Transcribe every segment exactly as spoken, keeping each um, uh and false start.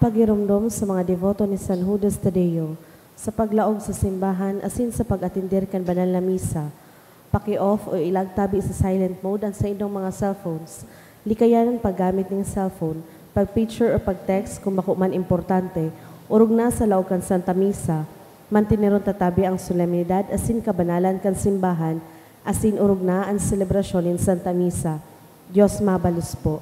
Pagiromdom sa mga deboto ni San Judas Tadeo sa paglaog sa simbahan asin sa pag-atender kan banal na misa. Paki-off o ilagtabi sa silent mode ang saindong mga cellphones. Likayan an paggamit nin cellphone, pag-picture o pag-text kun bako man importante, orog na sa laog kan Santa Misa. Manteneron ta tabi ang solemnidad asin kabanalan kan simbahan, asin orog na an selebrasyon nin Santa Misa. Dios mabalos po.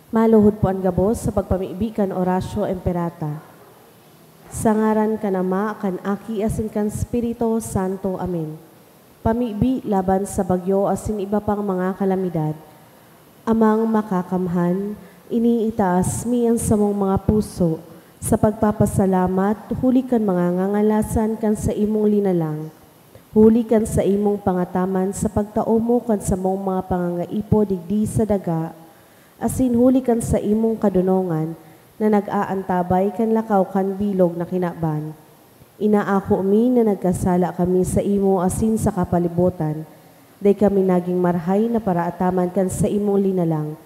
Maluhod po an gabos sa pagpamibi kan Oratio Imperata. Sa ngaran kan Ama, kan Aki, asin kan Espiritu Santo. Amen. Pamibi laban sa bagyo asin iba pang mga kalamidad. Amang Makakamhan, iniitaas mi an samong mga puso sa pagpapasalamat huli kan mga ngangalasan kan saimong linalang, huli kan saimong pangataman sa pagtao mo kan samong mga pangangaipo digdi sa daga, asin huli kan saimong kadonongan na nag-aantabay kan lakaw kan bilog na kinaban. Inaako mi na nagkasala kami saimo asin sa kapalibotan. Dai kami nagin marahay na paraataman kan saimong linalang.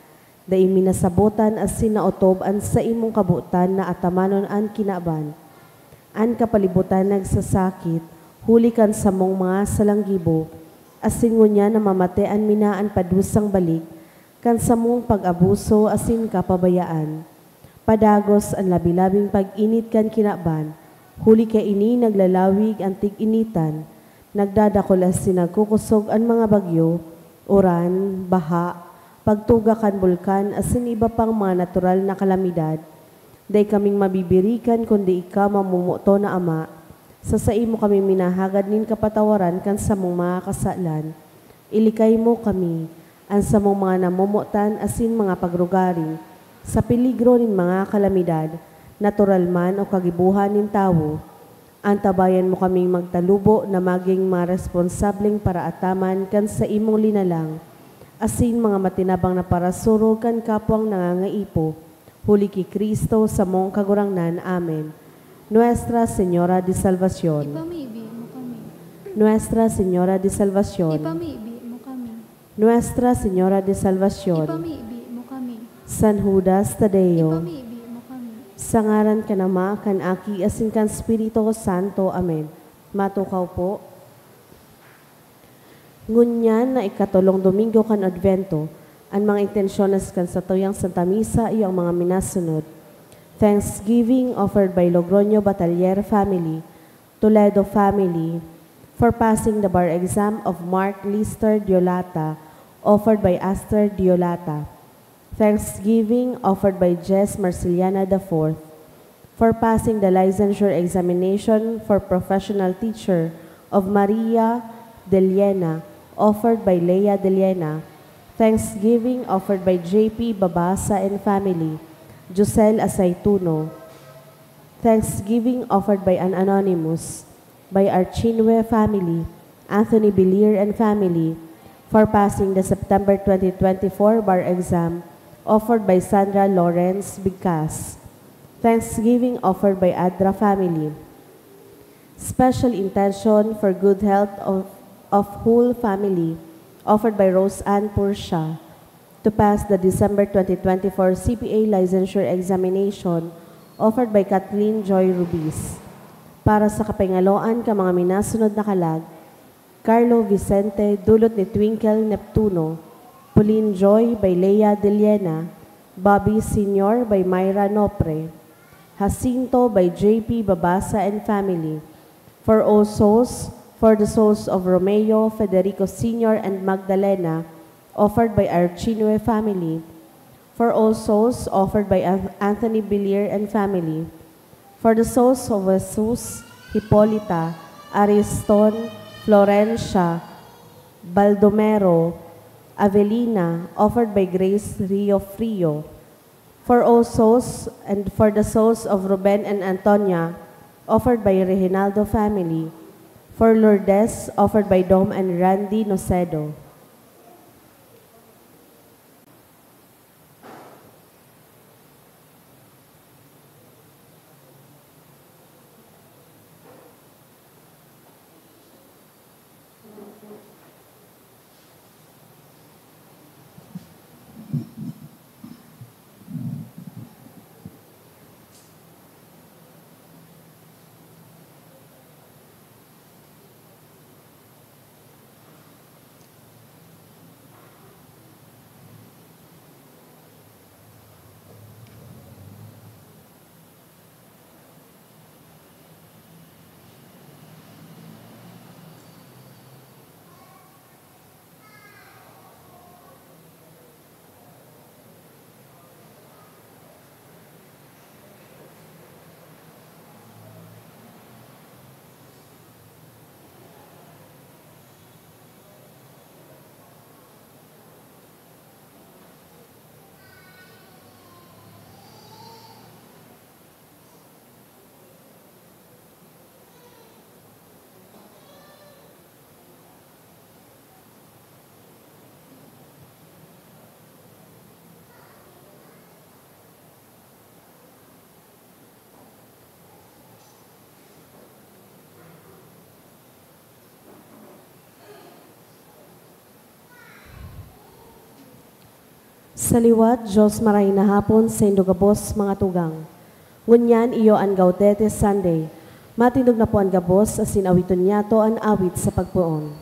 Dai mi nasabotan asin naotob an saimong kabotan na atamanon an kinaban. An kapalibotan nagsasakit huli kan samong mga salanggibo, asin ngunyan namamatean mi na an padusang balik kan samong pag-abuso asin kapabayaan. Padagos an labi-labing pag-init kan kinaban, huli kaini naglalawig an tig-initan, nagdadakul asin nagkukosog an mga bagyo, uran, baha, pagtuga kan bulkan asin iba pang mga natural na kalamidad. Dai kaming mabibirikan kundi ika, mamomoton na Ama. Sa saimo kami minahagad nin kapatawaran kan samong mga kasalan. Ilikay mo kami, an samong mga namomotan asin mga pagrugaring, sa peligro nin mga kalamidad, natural man o kagibohan nin tawo. Antabayan mo kaming magtalubo na magin mga responsableng paraataman kan saimong linalang, asin mga matinabang na parasurog kan kapwang nangangaipo, huli ki Cristo samong Kagurangnan. Amen. Nuestra Señora de Salvacion. Ipamibi mo kami. Nuestra Señora de Salvacion. Ipamibi mo kami. Nuestra Señora de Salvacion. Ipamibi mo kami. San Judas Tadeo. Ipamibi mo kami. Sa ngaran kan Ama, kan Aki, asin kan Espiritu Santo. Amen. Matukaw po. Ngunyan na ikatolong Domingo kan Advento, an mga intensyones kan satuyang Santa Misa iyo ang mga minasunod. Thanksgiving offered by Logroño Batalier family, Toledo family, for passing the bar exam of Mark Lister Diolata, offered by Aster Diolata. Thanksgiving offered by Jess Marceliana the fourth for passing the licensure examination for professional teacher of Maria Deliena, offered by Lea Deliena. Thanksgiving offered by J P Babasa and family, Josel Asaituno. Thanksgiving offered by an anonymous, by Archinue family, Anthony Bilier and family, for passing the September twenty twenty-four bar exam offered by Sandra Lawrence Bigcas. Thanksgiving offered by Adra family. Special intention for good health of, of whole family, offered by Rose Ann Portia. To pass the December twenty twenty-four C P A licensure examination offered by Kathleen Joy Rubiz. Para sa kapangaloan kan mga minasunod na kalag, Carlo Vicente, dulot ni Twinkle Neptuno, Pauline Joy by Lea Deliena, Bobby Senior by Myra Nopre, Jacinto by J P Babasa and family, for all souls, for the souls of Romeo, Federico Senior and Magdalena, offered by Archinue family, for all souls, offered by An-, Anthony Bilier and family, for the souls of Jesus, Hipolita, Ariston, Florencia, Baldomero, Avelina, offered by Grace Rio Frio, for all souls, and for the souls of Ruben and Antonia, offered by Reginaldo family, for Lourdes, offered by Dom and Randy Nocedo. Sa liwat, Dios, marahay na hapon saindo gabos, mga tugang. Ngunyan iyo an Gaudete Sunday. Matindog na po an gabos asin awiton niyato an awit sa pagpoon.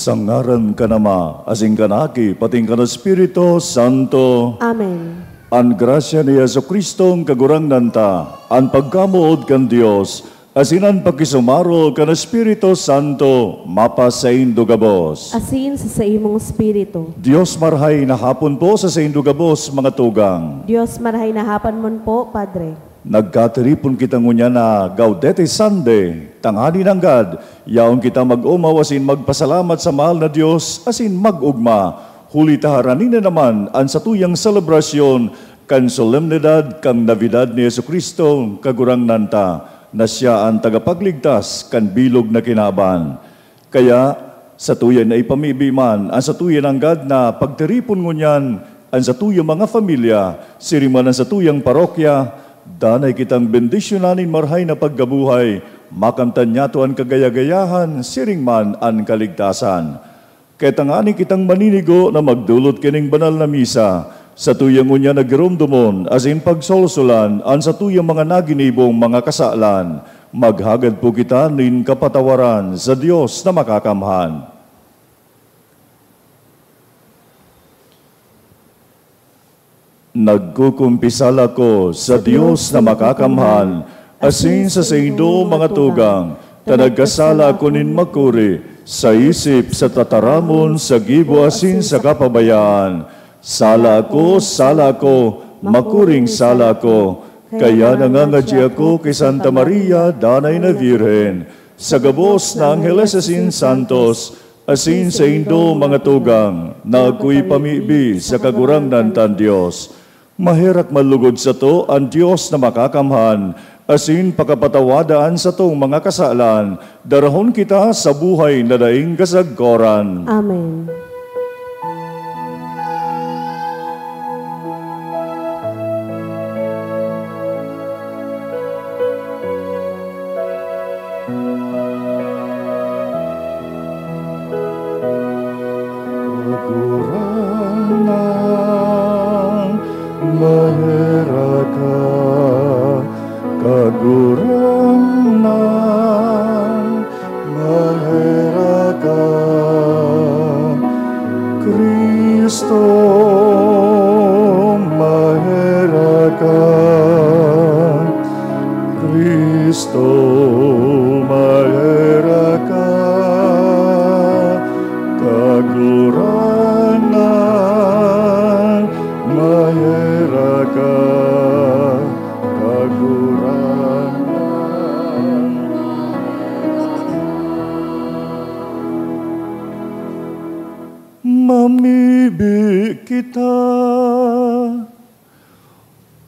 Sa ngaran kan Ama, asin kan Aki, pating kan Espiritu Santo. Amen. An grasya ni Jesu-Cristong Kagurangnan ta, an pagkamoot kan Dios, asin an pakisumaro kan Espiritu Santo mapasaindo gabos. Asin sa saimong espiritu. Dios marahay na hapon po sa saindo gabos, mga tugang. Dios marahay na hapon man po, Padre. Nagkatiripon kita ngunyan na Gaudete Sunday, tangani nanggad, yaon kita mag-omaw asin magpasalamat sa mahal na Dios asin mag-ogma, huli ta harani na naman an satuyang selebrasyon kan solemnidad kan Navidad ni Jesu-Cristo, Kagurangnan ta, na siya an tagapagligtas kan bilog na kinaban. Kaya, satuya na ipamibi man an satuya nanggad na pagtiripon ngunyan, an satuyang mga pamilya, siring man an satuyang parokya, danay kitang bendisyonan nin marahay na pagkabuhay, makamtan niyato an kagaya-gayahan, siring man an kaligtasan. Kaya tangani kitang maninigo na magdolot kining banal na misa, satuya ngunyan na giromdomon asin pagsolsolan an satuyang mga naginibong mga kasalan. Maghagad po kita nin kapatawaran sa Dios na Makakamhan. Nagkukumpisal ako sa Dios na Makakamhan, asin sa saindo, mga tugang, ta nagkasala ako nin makuri, sa isip, sa tataramon, sa gibo, asin sa kapabayaan. Sala ako, sala ako, makuring sala ako. Kaya nangangadyi ako ki Santa Maria, Danay na Birhen, sa gabos na angheles asin santos, asin saindo, mga tugang, na akoy pamibi sa Kagurangnan tang Dios. Maherak man lugod sato an Dios na Makakamhan, asin pakapatawada an satong mga kasalan, darahon kita sa buhay na daing kasagkoran. Amen. Kagurangnan, maherak ka. Kagurangnan, maherak ka. Cristo, maherak ka. Cristo, maherak ka. Kagurangnan, maherak ka. Kagurangnan, maherak ka. Mamibi kita.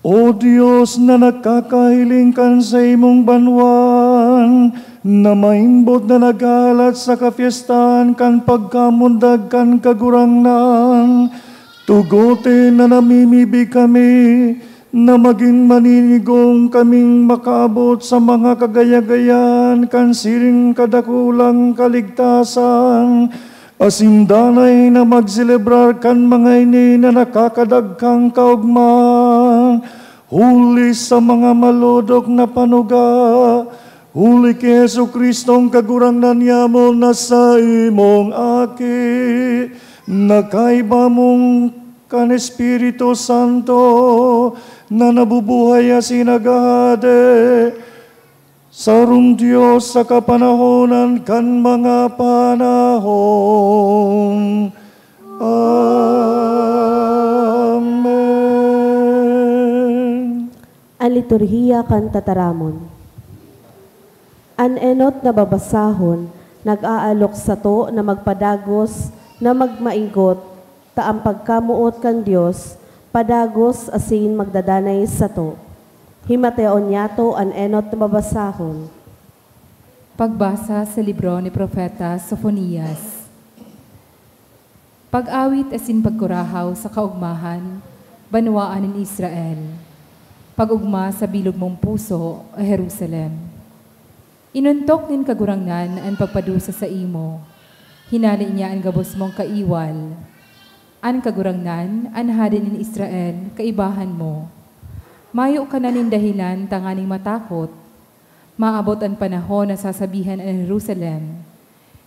O Dios na nagkakahiling kan saimong banwaan, na maimbot na naghahalat sa kapyestahan kan pagkamundag kan Kagurangnan, tugote na namimibi kami na magin maninigong kaming makaabot sa mga kagayagayan kan siring kadakulang kaligtasan, asin danay na magselebrar kan mga ini na nakakadagkang kaogmahan, huli sa mga malodok na panuga, huli ki Jesu-Cristong Kagurangnan nyamo na saimong Aki, na kaiba mong kan Espiritu Santo, na nabubuhay asin naghahade, sarong Dios sa kapanahonan kan mga panahon. Amen. An liturhiya kan tataramon. An enot na babasahon nag-aalok sato na magpadagos na magmainggot, ta an pagkamoot kan Dios padagos asin magdadanay sato. Himateon niyato an enot na babasahon. Pagbasa sa libro ni Propeta Sofonias. Pag-awit asin pagkurahaw sa kaogmahan, banwaan nin Israel. Pag-ogma sa bilog mong puso, O Jerusalem. Inontok nin Kagurangnan an pagpadusa saimo. Hinale niya an gabos mong kaiwal. An Kagurangnan, an Hade nin Israel, kaibahan mo. Mayo ka na nin dahelan tanganing matakot. Maabot an panahon na sasabihan an Jerusalem,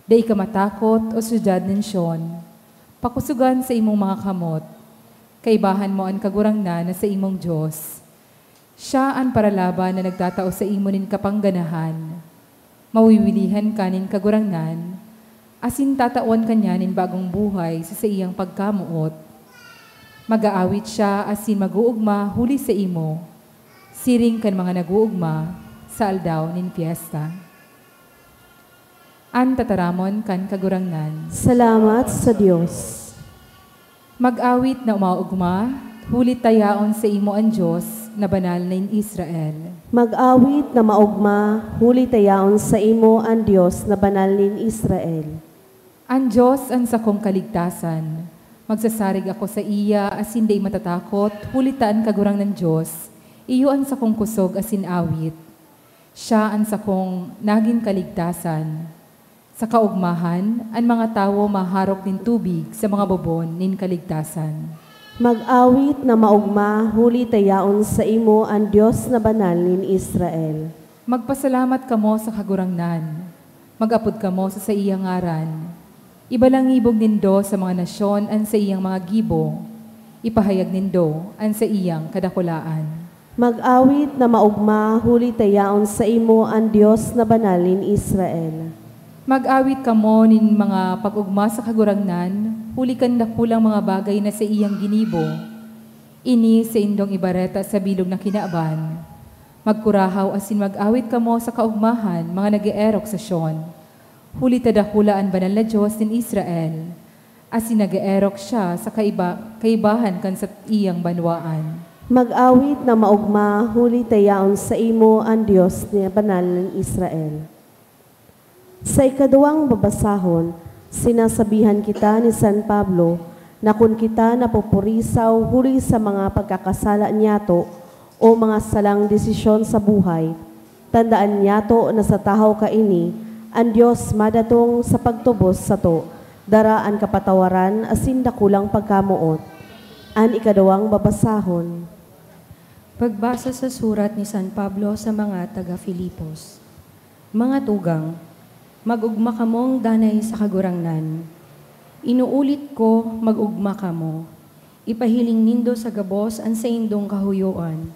"Dai ka matakot, O syudad nin Sion. Pakosogan sa imong mga kamot. Kaibahan mo an Kagurangnan na saimong Dios. Siya an paralaban na nagtatao saimo nin kapangganahan. Mawiwilihan ka nin Kagurangnan, asin tatawan ka niya nin bagong buhay sa saiyang pagkamoot. Mag-aawit siya asin mag-oogma huli saimo, siring kan mga nag-oogma sa aldaw nin pyesta." An tataramon kan Kagurangnan. Salamat sa Dios. Mag-awit na maogma, huli ta yaon saimo an Dios na banal nin Israel. Mag-awit na maogma, huli ta yaon saimo an Dios na banal nin Israel. An Dios an sakong kaligtasan. Magsasarig ako saiya asin dai matatakot, huli ta an Kagurangnan Dios, iyo an sakong kosog asin awit. Siya an sakong nagin kaligtasan. Sa kaogmahan, an mga tawo maharok nin tubig sa mga bobon nin kaligtasan. Mag-awit na maogma, huli ta yaon saimo an Dios na banal nin Israel. Magpasalamat kamo sa Kagurangnan. Mag-apod kamo sa saiyang ngaran. Ibalangibog nindo sa mga nasyon an saiyang mga gibo. Ipahayag nindo an saiyang kadakulaan. Mag-awit na maogma, huli ta yaon saimo an Dios na banal nin Israel. Mag-awit kamo nin mga pag-ogma sa Kagurangnan, huli kan dakulang mga bagay na saiyang ginibo. Ini saindong ibareta sa bilog na kinaban. Magkurahaw asin mag-awit kamo sa kaogmahan, mga nag-eerok sa Sion. Huli ta dakula an Banal na Dios nin Israel, asin nag-eerok siya sa kaiba-, kaibahan kan saiyang banwaan. Mag-awit na maogma, huli ta yaon saimo an Dios na banal nin Israel. Sa ikaduwang babasahon, sinasabihan kita ni San Pablo na kun kita napupurisaw huli sa mga pagkakasala niyato o mga salang desisyon sa buhay, tandaan niyato na sa tahaw kaini, an Dios madatong sa pagtubos sato, dara an kapatawaran asin dakulang pagkamoot. An ikaduwang babasahon. Pagbasa sa surat ni San Pablo sa mga taga Filipos. Mga tugang, mag-ogma kamong danay sa Kagurangnan. Inuulit ko, mag-ogma kamo. Ipahiling nindo sa gabos an saindong kahuyoan.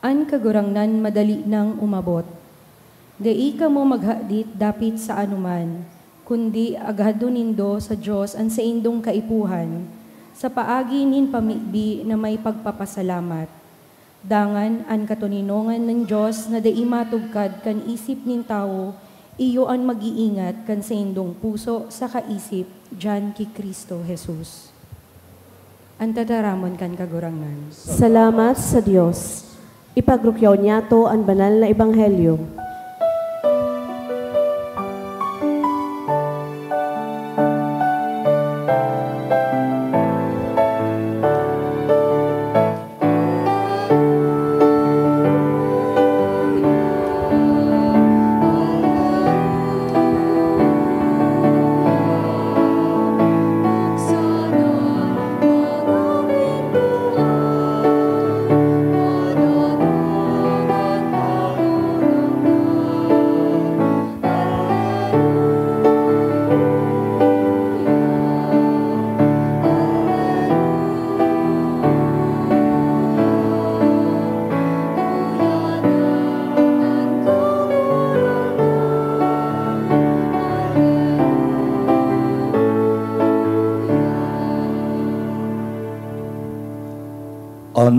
An Kagurangnan madali nang umabot. Dai kamo maghadit dapit sa anoman, kundi aghadon nindo sa Dios an saindong kaipuhan, sa paagi nin pamibi na may pagpapasalamat. Dangan an katoninongan nin Dios na dai matugkad kan isip nin tawo, iyo an mag-iingat kan saindong puso saka isip diyan ki Cristo Jesus. An tataramon kan Kagurangnan. Salamat sa Dios. Ipagrukyaw niyato an banal na ebanghelyo.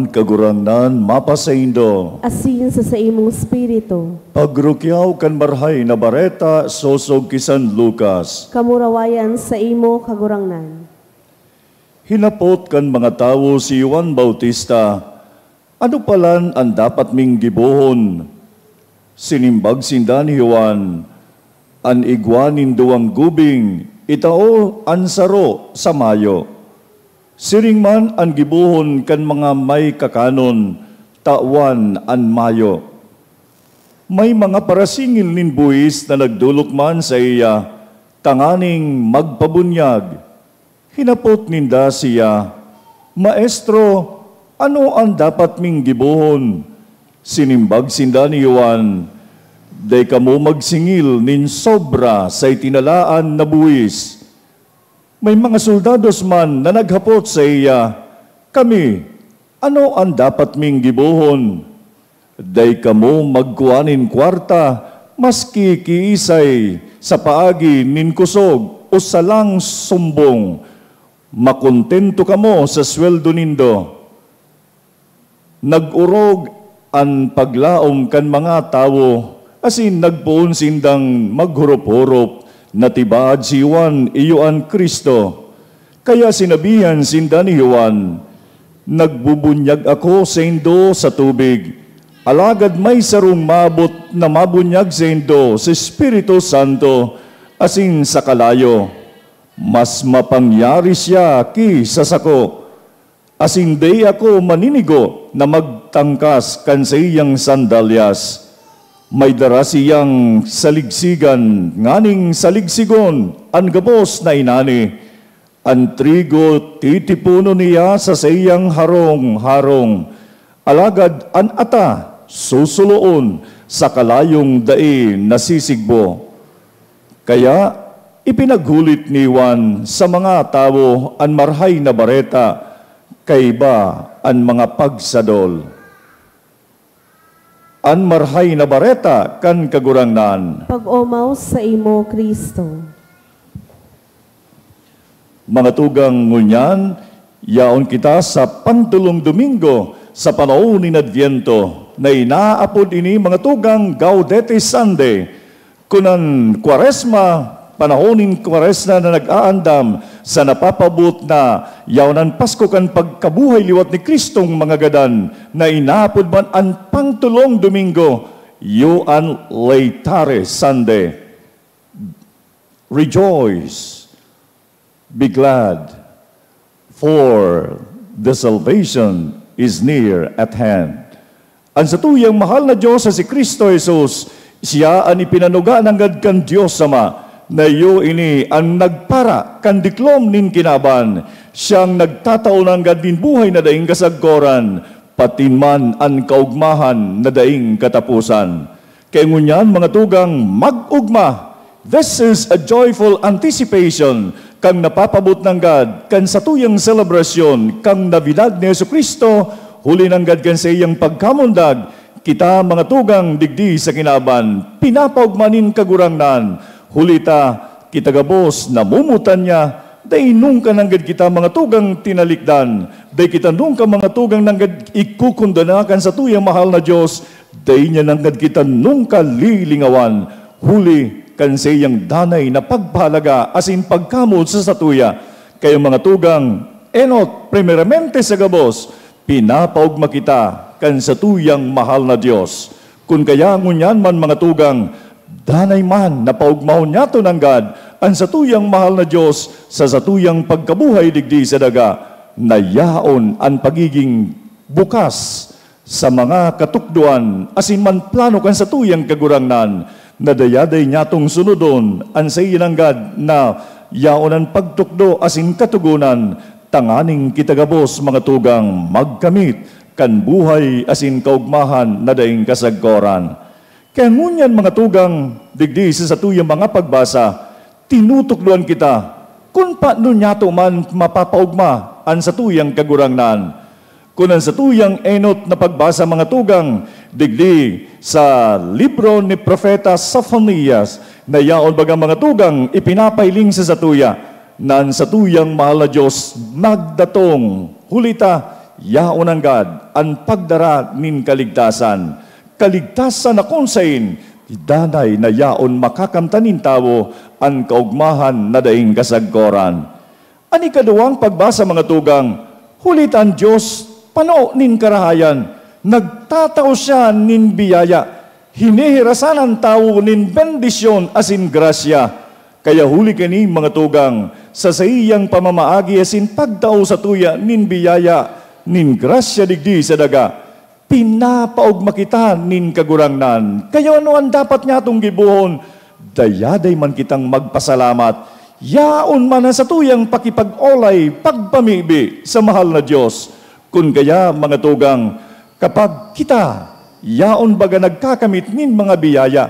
Kagurangnan mapasaindo. Asin sa saimong espiritu. Pagrukyaw kan Marahay na Bareta sosog ki San Lucas. Kamurawayan saimo, Kagurangnan. Hinapot kan mga tawo si Juan Bautista, "Ano palan an dapat ming gibohon?" Sinimbag sinda ni Juan, "An igwa nin duwang gubing, itao an saro sa mayo. Siring man an gibohon kan mga may kakanon, tawan an mayo." May mga parasingil nin buhis na nagdolok man saiya tanganing magpabunyag. Hinapot ninda siya, "Maestro, ano an dapat ming gibohon?" Sinimbag sinda ni Juan, "Dai kamo magsingil nin sobra sa itinalaan na buhis." May mga soldados man na naghapot saiya, "Kami, ano an dapat ming gibohon?" "Dai kamo magkua nin kwarta, maski kiisay sa paagi nin kusog o salang sumbong. Makontento kamo sa sweldo nindo." Nag-orog an paglaom kan mga tawo, asin nagpoon sindang maghorop-horop na tibaad si Juan iyo an Cristo. Kaya sinabihan sinda ni Juan, "Nagbubunyag ako saindo sa tubig, alagad may sarong maabot na mabunyag saindo sa Espiritu Santo asin sa kalayo. Mas mapangyari siya ki sa sako, asin dai ako maninigo na magtangkas kan saiyang sandalyas. May dara siyang saligsigan nganing saligsigon an gabos na inani. An trigo titiponon niya sa saiyang harong-harong, alagad an ata susuloon sa kalayong dai nasisigbo." Kaya ipinaghulit ni Juan sa mga tawo an Marahay na Bareta kaiba an mga pagsadol. An Marahay na Bareta kan Kagurangnan. Pag-omaw saimo, Cristo. Mga tugang, ngunyan, yaon kita sa pangtolong Domingo sa panahon nin Adviento, na inaapod ini, mga tugang, Gaudete Sunday. Kun an Kwaresma, panahon nin Kwaresma na nag-aandam sa napapabot na yaon an Pasko kan pagkabuhay liwat ni Cristong mga gadan, na inaapod man an pangtolong Domingo, iyo an Laetare Sunday. Rejoice, be glad, for the salvation is near at hand. An satuyang mahal na Dios na si Cristo Jesus, siya an ipinanuga nanggad kan Dios Ama, na iyo ini an nagpara kan diklom nin kinaban, siyang nagtatao nanggad nin buhay na daing kasagkoran, pati man an kaogmahan na daing kataposan. Kaya ngunyan, mga tugang, mag-ugma. This is a joyful anticipation kan napapabot nanggad kan satuyang selebrasyon kan Navidad ni Jesu-Cristo, huli nanggad kan saiyang pagkamundag. Kita, mga tugang, digdi sa kinaban, pinapaogma nin Kagurangnan. Huli ta, kita gabos namumutan niya, dai nungka nanggad kita, mga tugang, tinalikdan. Dai kita nungka, mga tugang, nanggad ikukundana kan satuyang mahal na Dios. Dai niya nanggad kita nungka lilingawan, huli kan saiyang danay na pagpahalaga asin pagkamot sa satuya. Kaya, mga tugang, enot, primeramente sa gabos, pinapaogma kita kan satuyang mahal na Dios. Kun kaya ngunyan man, mga tugang, danay man na paogmahon niyato nanggad an satuyang mahal na Dios sa satuyang pagkabuhay digdi sa daga, na yaon an pagiging bukas sa mga katukdoan asin man plano kan satuyang Kagurangnan, na dayaday niyatong sunodon an saiya nanggad na yaon an pagtukdo asin katogonan, tanganing kita gabos, mga tugang, magkamit kan buhay asin kaogmahan na daing kasagkoran. Kaya ngunyan, mga tugang, digdi sa satuyang mga pagbasa, tinutukdoan kita kun paano niyato man mapapaogma an satuyang Kagurangnan. Kun an satuyang enot na pagbasa, mga tugang, digdi sa libro ni Propeta Sofonias, na yaon baga, mga tugang, ipinapahiling sa satuya na an satuyang mahal na Dios nagdatong, huli ta, Yaon nanggad an pagdara nin kaligtasan. Kaligtasan na kun saen, danay na yaon makakamtan nin tawo an kaogmahan na daing kasagkoran. An ikaduwang pagbasa, mga tugang, huli ta an Dios, pano nin karahayan, nagtatao siya nin biyaya, hinihirasan an tawo nin bendisyon asin grasya. Kaya huli kaini, mga tugang, sa saiyang pamamaagi asin pagtao satuya nin biyaya nin grasya digdi sa daga, pinapaogma kita nin Kagurangnan. Kaya ano an dapat nyatong gibohon? Dayaday man kitang magpasalamat. Yaon man an satuyang pakipag-olay, pagpamibi sa mahal na Dios. Kun kaya, mga tugang, kapag kita yaon baga nagkakamit nin mga biyaya,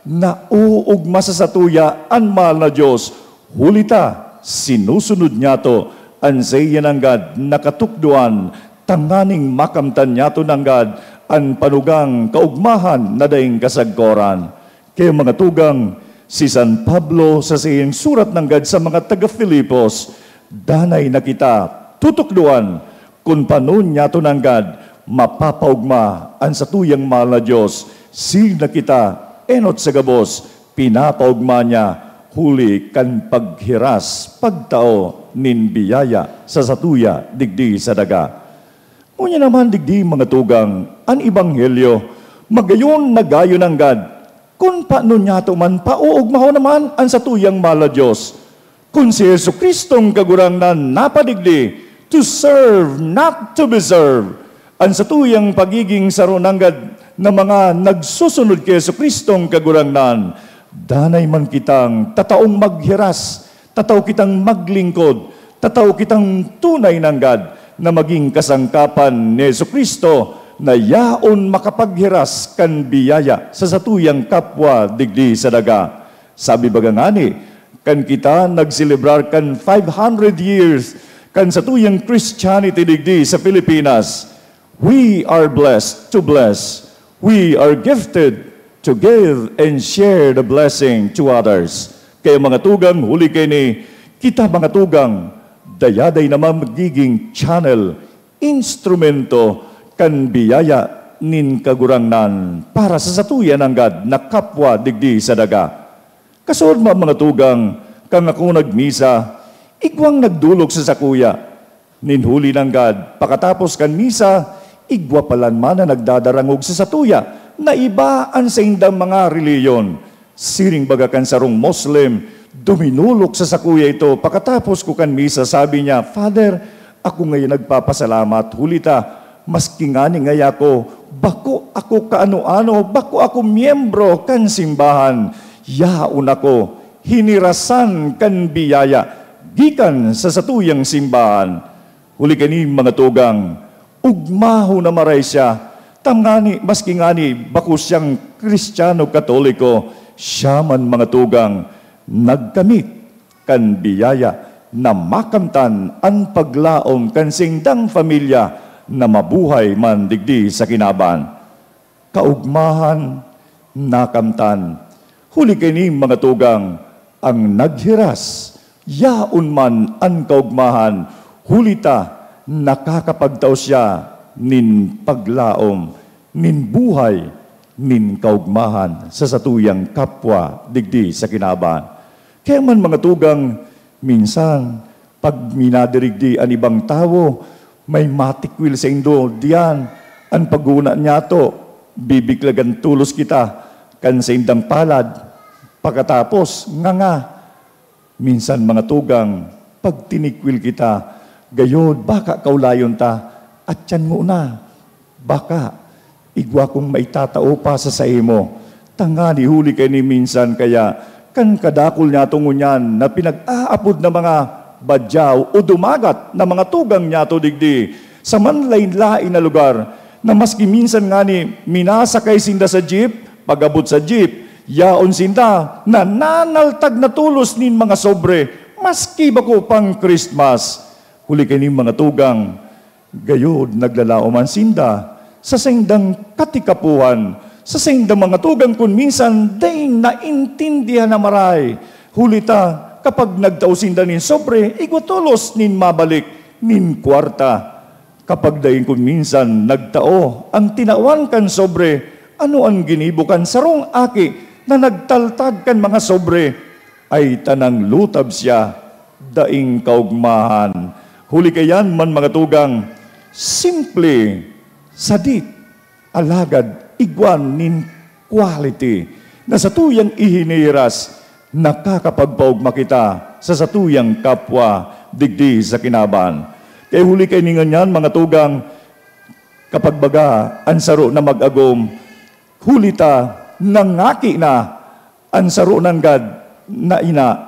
naoogma sa satuya an mahal na Dios, huli ta sinusunod nyato an saiya nanggad na katukdoan, tanganing makamtan nyato nanggad an panugang kaogmahan na daing kasagkoran. Kaya, mga tugang, si San Pablo sa saiyang surat nanggad sa mga taga-Filipos, danay na kita tutukdoan kun panon nyato nanggad mapapaogma an satuyang mahal na Dios, siring na kita, enot sa gabos, pinapaogma niya huli kan paghiras, pagtao nin biyaya sa satuya digdi sa daga. Ngunyan naman digdi, mga tugang, an ebanghelyo, magayon na gayo nanggad, kun paano nyato man paoogmahon naman an satuyang mahal na Dios. Kun si Jesu-Cristong Kagurangnan napadigdi, to serve, not to be served, an satuyang pagiging saro nanggad na mga nagsusunod ki Jesu-Cristong Kagurangnan, danay man kitang tataong maghiras, tatao kitang maglingkod, tatao kitang tunay nanggad na magin kasangkapan ni Jesu-Cristo na yaon makapaghiras kan biyaya sa satuyang kapwa digdi sa daga. Sabi baga ngani, kan kita nagselebrar kan five hundred years kan satuyang Christianity digdi sa Pilipinas, we are blessed to bless. We are gifted to give and share the blessing to others. Kaya, mga tugang, huli kaini, kita, mga tugang, dayaday naman magiging channel, instrumento kan biyaya nin Kagurangnan para sa satuya nanggad na kapwa digdi sa daga. Kasuodma, mga tugang, kan ako nagmisa, igwang nagdolok sa sakuya. Nin huli nanggad, pakatapos kan misa, igwa pa lang man na nagdadarangog sa satuya na iba an saindang mga relihiyon. Siring baga kan sarong Muslim, duminolok sa sakuya ito. Pakatapos ko kan misa, sabi niya, "Father, ako ngayon nagpapasalamat, huli ta, maski ngani ngaya ako, bako ako kaano-ano, bako ako miyembro kan simbahan. Yaon ako, hinirasan kan biyaya gikan sa satuyang simbahan." Huli kaini, mga tugang, ugmahon na maray siya, tangani maski ngani bako siyang Kristiyano Katoliko, siya man, mga tugang, nagkamit kan biyaya na makamtan an paglaom kan saindang pamilya na mabuhay man digdi sa kinaban. Kaogmahan, nakamtan. Huli kaini, mga tugang, ang naghiras, yaon man an kaogmahan, huli ta nakakapagtao siya nin paglaom, nin buhay, nin kaogmahan sa satuyang kapwa digdi sa kinaban. Kaya man, mga tugang, minsan, pag minadirigdi an ibang tawo, may matikwil saindo diyan, an paghona niyato, bibiklagan tolos kita kan saindang palad. Pakatapos, nganga. Minsan, mga tugang, pag tinikwil kita, gayod, baka kaulayon ta, at yan ngona. Baka, igwa kong maitatao pa sa saimo. Tangani huli kaini minsan kaya, kan kadakul niyato ngunyan na pinag-aapod na mga badyaw o dumagat na mga tugang niyato digdi, sa manlaen-laen na lugar, na maski minsan ngani minasakay sinda sa jeep, pag-abot sa jeep, yaon sinda, nananaltag na tolos nin mga sobre, maski bako pang Christmas. Huli kaini, mga tugang, gayod naglalaom man sinda sa saindang katikapohan, sa saindang mga tugang kun minsan dai naintindihan na maray. Huli ta, kapag nagtao sinda nin sobre, igwa tolos nin mabalik nin kwarta. Kapag dai kun minsan nagtao an tinawan kan sobre, ano an ginibo kan sarong aki na nagtaltad kan mga sobre? Ay tanang lutab siya, daing kaogmahan. Huli kaiyan man, mga tugang, simple, sadit, alagad igwa nin quality na satuyang ihinihiras, nakakapagpaogma kita sa satuyang kapwa digdi sa kinaban. Kaya huli kaini ngunyan, mga tugang, kapag baga an saro na mag-agom, huli ta nangaki na, an saro nanggad na ina,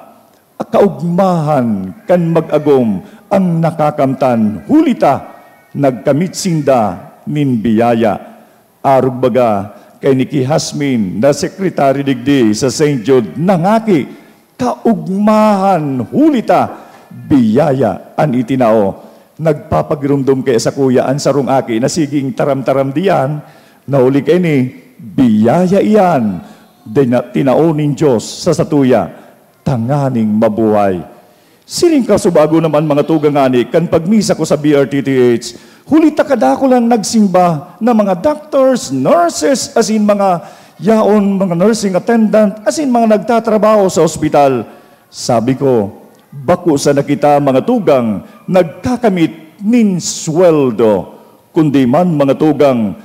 kaogmahan kan mag-agom ang nakakamtan, huli ta nagkamit sinda nin biyaya. Arog baga kaini ki Jasmine na sekretary digdi sa Saint Jude, nangaki, kaogmahan, huli ta biyaya an itinao. Nagpapagiromdom kaya sakuya an sarong aki na siging taram-taram diyan, na huli kaini, biyaya iyan, dina-, tinao nin Dios sa satuya, tanganing mabuhay. Siring kasubago naman, mga tugang, ngani kan pagmisa ko sa B R T T H, huli ta kadakul an nagsimba na mga doctors, nurses, asin mga yaon, mga nursing attendant, asin mga nagtatrabaho sa ospital. Sabi ko, bako sana kita, mga tugang, nagkakamit nin sweldo, kundi man, mga tugang,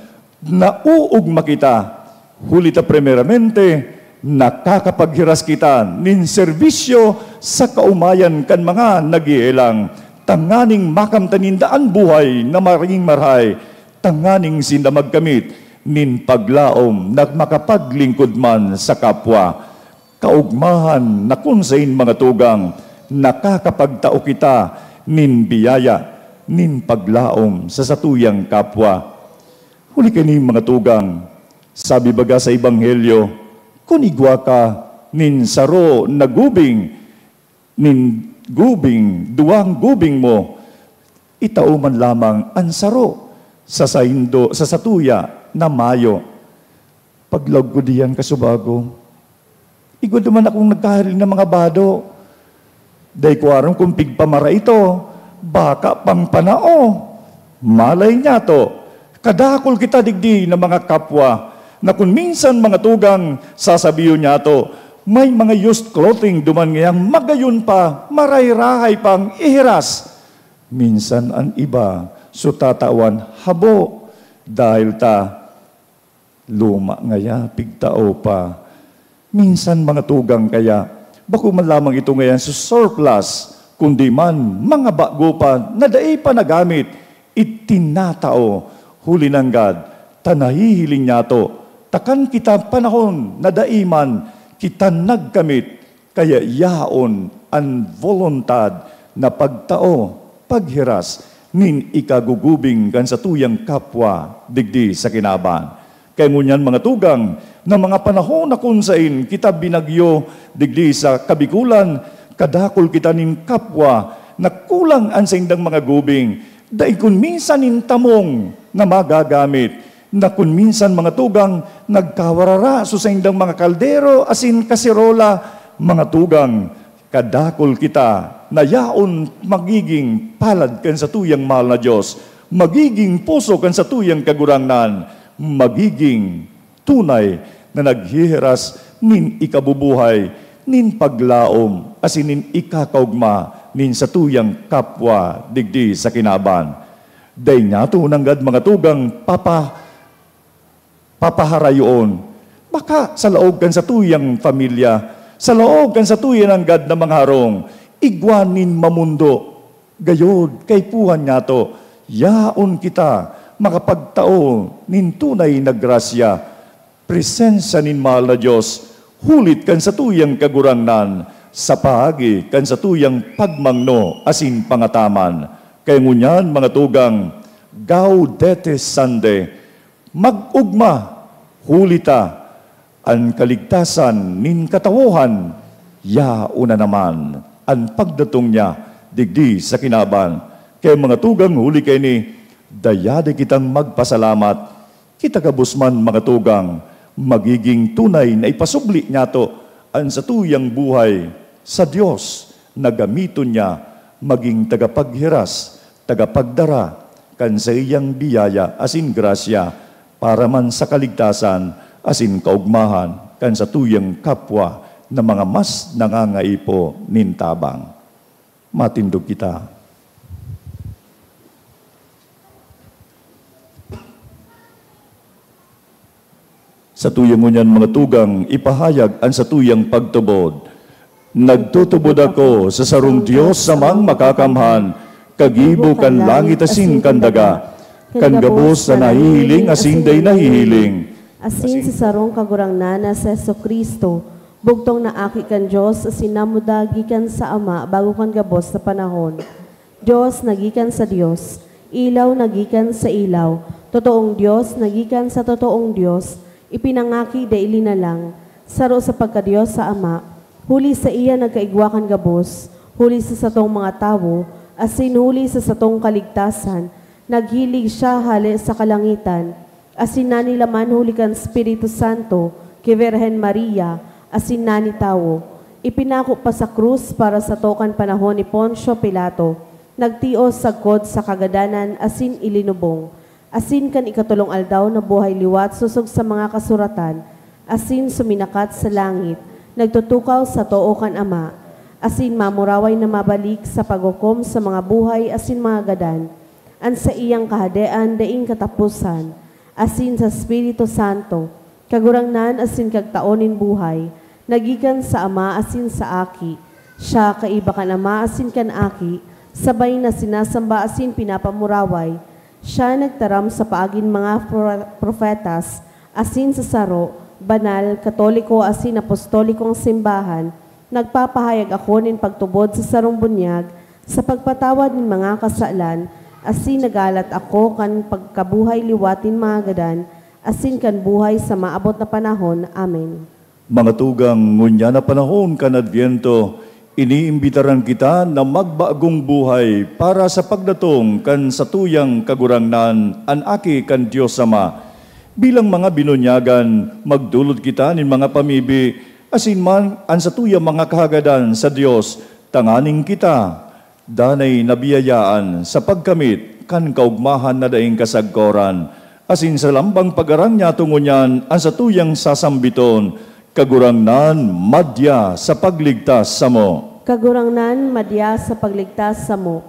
nauugma kita, huli ta primeramente, nakakapaghiras kita nin serbisyo sa kaomayan kan mga naghehelang, tanganing makamtan ninda an buhay na magin marahay, tanganing sinda magkamit nin paglaom na makapaglingkod man sa kapwa. Kaogmahan na kun sain, mga tugang, nakakapagtao kita nin biyaya, nin paglaom sa satuyang kapwa. Huli kaini, mga tugang, sabi baga sa Ebanghelyo, kun igwa ka nin saro na gubing, nin gubing, duwang gubing mo, itao man lamang an saro sa saindo, sa satuya na mayo. Paglaog ko diyan, kasubago, igwa duman akong nagkahiling na mga bado. Dai ko aram kun pigpamara ito, baka pangpanao. Malay niyato, kadakul kita digdi na mga kapwa, na kun minsan, mga tugang, sasabihon niyato, may mga used clothing duman ngayang magayon pa, marahay-rahay pang ihiras. Minsan an iba, so tatawan habo, dahil ta luma ngaya, pigtao pa. Minsan, mga tugang, kaya bako man lamang ito ngayan sa surplus, kundi man mga bago pa na dai pa nagamit, itinatao, huli nanggad ta nahihiling niyato, ta kan kita panahon na dai man kita nagkamit, kaya yaon an boluntad na pagtao, paghiras nin ikagugubing kan satuyang kapwa digdi sa kinaban. Kaya ngunyan, mga tugang, na mga panahon na kun sain kita binagyo digdi sa Kabikulan, kadakul kita nin kapwa na kulang an saindang mga gubing, dai kun minsan nin tamong na magagamit, na kun minsan, mga tugang, nagkawarara so saindang mga kaldero asin kaserola, mga tugang, kadakul kita na yaon magiging palad kan satuyang mahal na Dios, magiging poso kan satuyang Kagurangnan, magiging tunay na naghihiras nin ikabubuhay, nin paglaom, asin nin ikakaogma nin satuyang kapwa digdi sa kinaban. Dai niyato nanggad, mga tugang, papa-, papaharayoon. Baka sa laog kan satuyang pamilya, sa laog kan satuya nanggad na mga harong, igwa nin mamondo. Gayod, kaipuhan niyato, yaon kita makapagtao nin tunay na grasya, presensya nin mahal na Dios, hulit kan satuyang Kagurangnan, sa paagi kan satuyang pagmangno asin pangataman. Kaya ngunyan, mga tugang, Gaudete Sunday, mag-ogma, huli ta an kaligtasan nin katawohan, yaon na naman an pagdatong niya digdi sa kinaban. Kaya, mga tugang, huli kaini, dayadi kitang magpasalamat. Kita gabos man, mga tugang, magiging tunay na ipasubli niyato an satuyang buhay sa Dios na gamiton niya magin tagapaghiras, tagapagdara, kan saiyang biyaya asin grasya para man sa kaligtasan asin kaogmahan kan satuyang kapwa na mga mas nangangaipo nin tabang. Matindog kita. Satuyang ngunyan, mga tugang, ipahayag an satuyang pagtubod. Nagtutubod ako sa sarong Dios Amang Makakamhan, kagibo kan langit asin kan daga, kan gabos na nahihiling asin dai nahihiling, asin sa sarong Kagurangnan na si Jesu-Cristo, bugtong na Aki kan Dios asin namuda gikan sa Ama bago kan gabos na panahon. Dios na gikan sa Dios, ilaw na gikan sa ilaw, totoong Dios na gikan sa totoong Dios, ipinangaki dai linalang, saro sa pagka-Dios sa Ama, huli saiya nagkaigwa kan gabos, huli sa satong mga tawo, asin huli sa satong kaligtasan, naghilig siya hale sa kalangitan, asin nanilaman huli kan Espiritu Santo ki Birhen Maria, asin nani tawo. Ipinako pa sa krus para sato kan panahon ni Poncio Pilato, nagtios sagkod sa kagadanan asin ilinubong. Asin kan ikatolong aldaw nabuhay liwat sosog sa mga kasuratan, asin suminakat sa langit, nagtutukaw sa too kan Ama, asin mamuraway na mabalik sa paghukom sa mga buhay asin mga gadan. An saiyang Kahadean daing kataposan, asin sa Espiritu Santo, Kagurangnan asin Kagtao nin buhay, na gikan sa Ama asin sa Aki. Siya kaiba kan Ama asin kan Aki, sabay na sinasamba asin pinapamuraway. Siya nagtaram sa paagin mga pro-, profetas, asin sa saro, banal, katoliko asin apostolikong simbahan. Nagpapahayag ako nin pagtubod sa sarong bunyag, sa pagpatawad nin mga kasalan, asin naghahalat ako kan pagkabuhay liwat nin mga gadan, asin kan buhay sa maabot na panahon. Amen. Mga tugang, ngunyan na panahon kan Adbyento, iniimbitaran kita na magbagong buhay para sa pagdatong kan satuyang Kagurangnan, an Aki kan Dios Ama. Bilang mga binunyagan, magdolot kita nin mga pamibi, asin man an satuyang mga kahagadan sa Dios, tanganing kita danay na biyayaan sa pagkamit kan kaogmahan na daing kasagkoran, asin sa lambang pag-arang niyato ngunyan an satuyang sasambiton, Kagurangnan, madya sa pagligtas samo. Kagurangnan, madya sa pagligtas samo.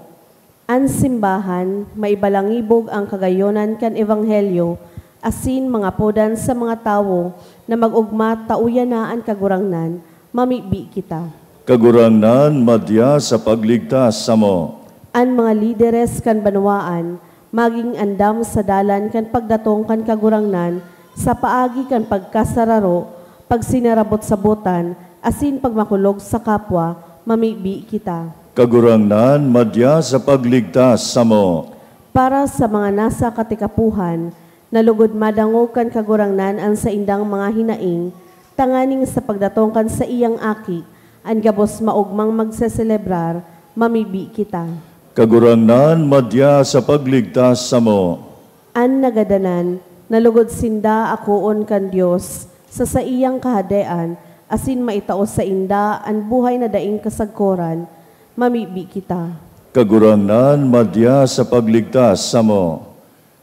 An simbahan, maibalangibog an kagayonan kan ebanghelyo, asin mangapodan sa mga tawo na mag-ogma ta uya na an Kagurangnan, mamibi kita. Kagurangnan, madya sa pagligtas samo. An mga lideres kan banwaan, magin andam sa dalan kan pagdatong kan Kagurangnan sa paagi kan pagkasararo, pagsinarabot-sabotan, asin pagmakulog sa kapwa, mamibi kita. Kagurangnan, madya sa pagligtas samo. Para sa mga nasa katikapohan, na lugod madangog kan Kagurangnan an saindang mga hinaing, tanganing sa pagdatong kan saiyang Aki, an gabos maogmang magseselebrar, mamibi kita. Kagurangnan, madya sa pagligtas samo. An nagadanan, na lugod sinda akoon kan Dios sa saiyang Kahadean, asin maitao sainda an buhay na daing kasagkoran, mamibi kita. Kagurangnan, madya sa pagligtas samo.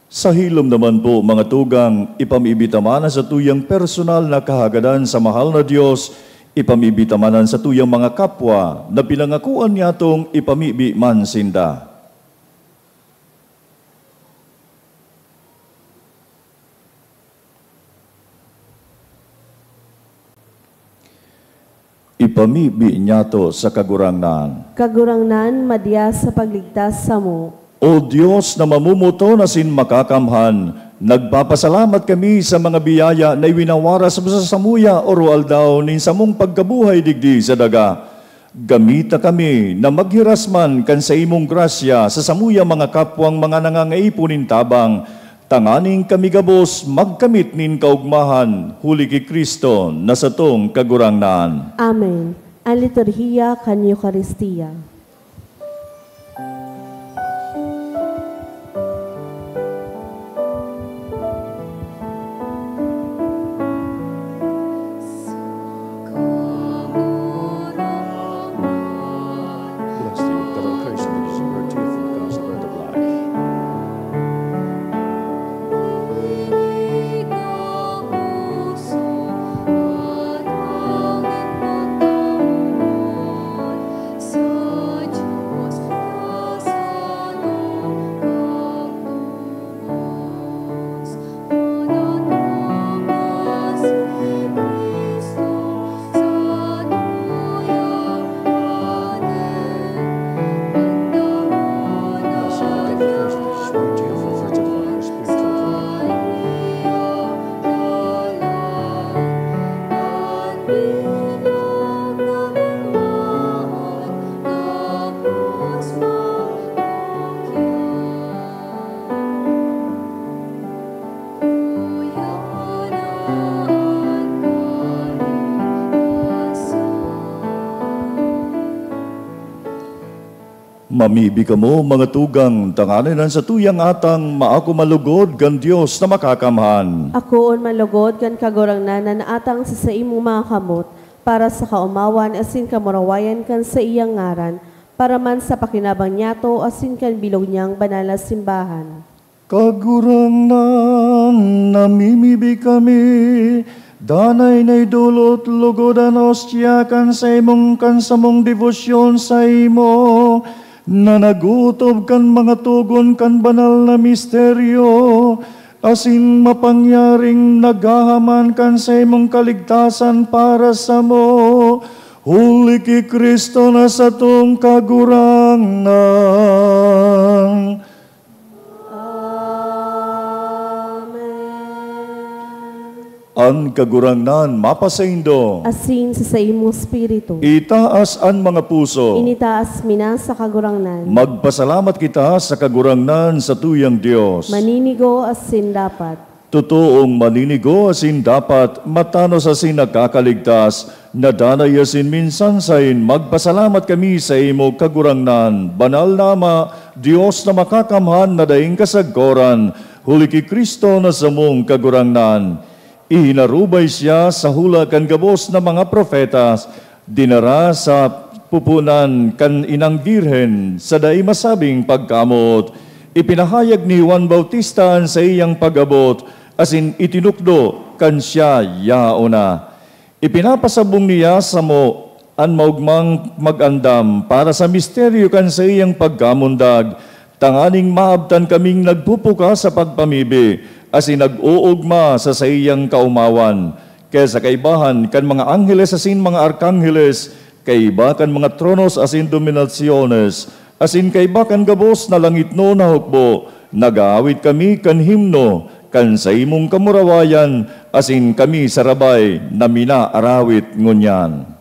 Sa hilom naman po, mga tugang, ipamibi ta man an satuyang personal na kahagadan sa mahal na Dios, ipamibi ta man an satuyang mga kapwa na pinangakoan niyatong ipamibi man sinda. Ipamibi niyato sa Kagurangnan. Kagurangnan, madya sa pagligtas samo. O Dios na mamomoton asin makakamhan, nagpapasalamat kami sa mga biyaya na iwinawaras mo sa samuya oro-aldaw nin samong pagkabuhay digdi sa daga. Gamita kami na maghiras man kan saimong grasya sa samuya mga kapwang mga nangangaipo nin tabang, tanganing kami gabos magkamit nin kaogmahan huli ki Cristo na satong Kagurangnan. Amen. An liturhiya kan Eukaristia. Bless thee, O God, O Christ, and the Redeemer, tearful, constant bread of life. Mamibi kamo, mga tugang, tanganing an satuyang atang maako man lugod kan Dios na Makakamhan. Akoon man lugod kan Kagurangnan an atang sa saimong mga kamot, para sa kaomawan asin kamurawayan kan saiyang ngaran, para man sa pakinabang niyato asin kan bilog niyang banal na simbahan. Kagurangnan, namimibi kami, danay na idolot logod an ostya kan saimong, kan samong debosyon saimo, na nag-ootob kan mga togon kan banal na misteryo, asin mapangyaring naghahaman kan saimong kaligtasan para samo, huli ki Cristo na satong Kagurangnan. Amen. An Kagurangnan mapasaindo. Asin sa saimong espiritu. Itaas an mga puso. Initaas mi na sa Kagurangnan. Magpasalamat kita sa Kagurangnan, satuyang Dios. Maninigo asin dapat. Totoong maninigo asin dapat, matanos asin nakakaligtas, na danay asin minsan sain magpasalamat kami saimo, Kagurangnan, Banal na Ama, Dios na Makakamhan na daing kasagkoran, huli ki Cristo na samong Kagurangnan. Ihinarubay siya sa hula kan gabos na mga propeta, dinara sa pupunan kan inang Birhen sa dai masabing pagkamoot. Ipinahayag ni Juan Bautista an saiyang pag-abot, asin itinukdo kan siya yaon na. Ipinapasabong niya samo an maogmang mag-andam para sa misteryo kan saiyang pagkamundag, tanganing maabtan kaming nagpupuka sa pagpamibi, asin nag-oogma sa saiyang kaomawan. Kaya sa kaibahan kan mga angheles asin mga arkangheles, kaiba kan mga tronos asin dominasyones, asin kaiba kan gabos na langitnon na hukbo, nag-aawit kami kan himno kan saimong kamurawayan, asin kami sarabay na minaarawit ngunyan.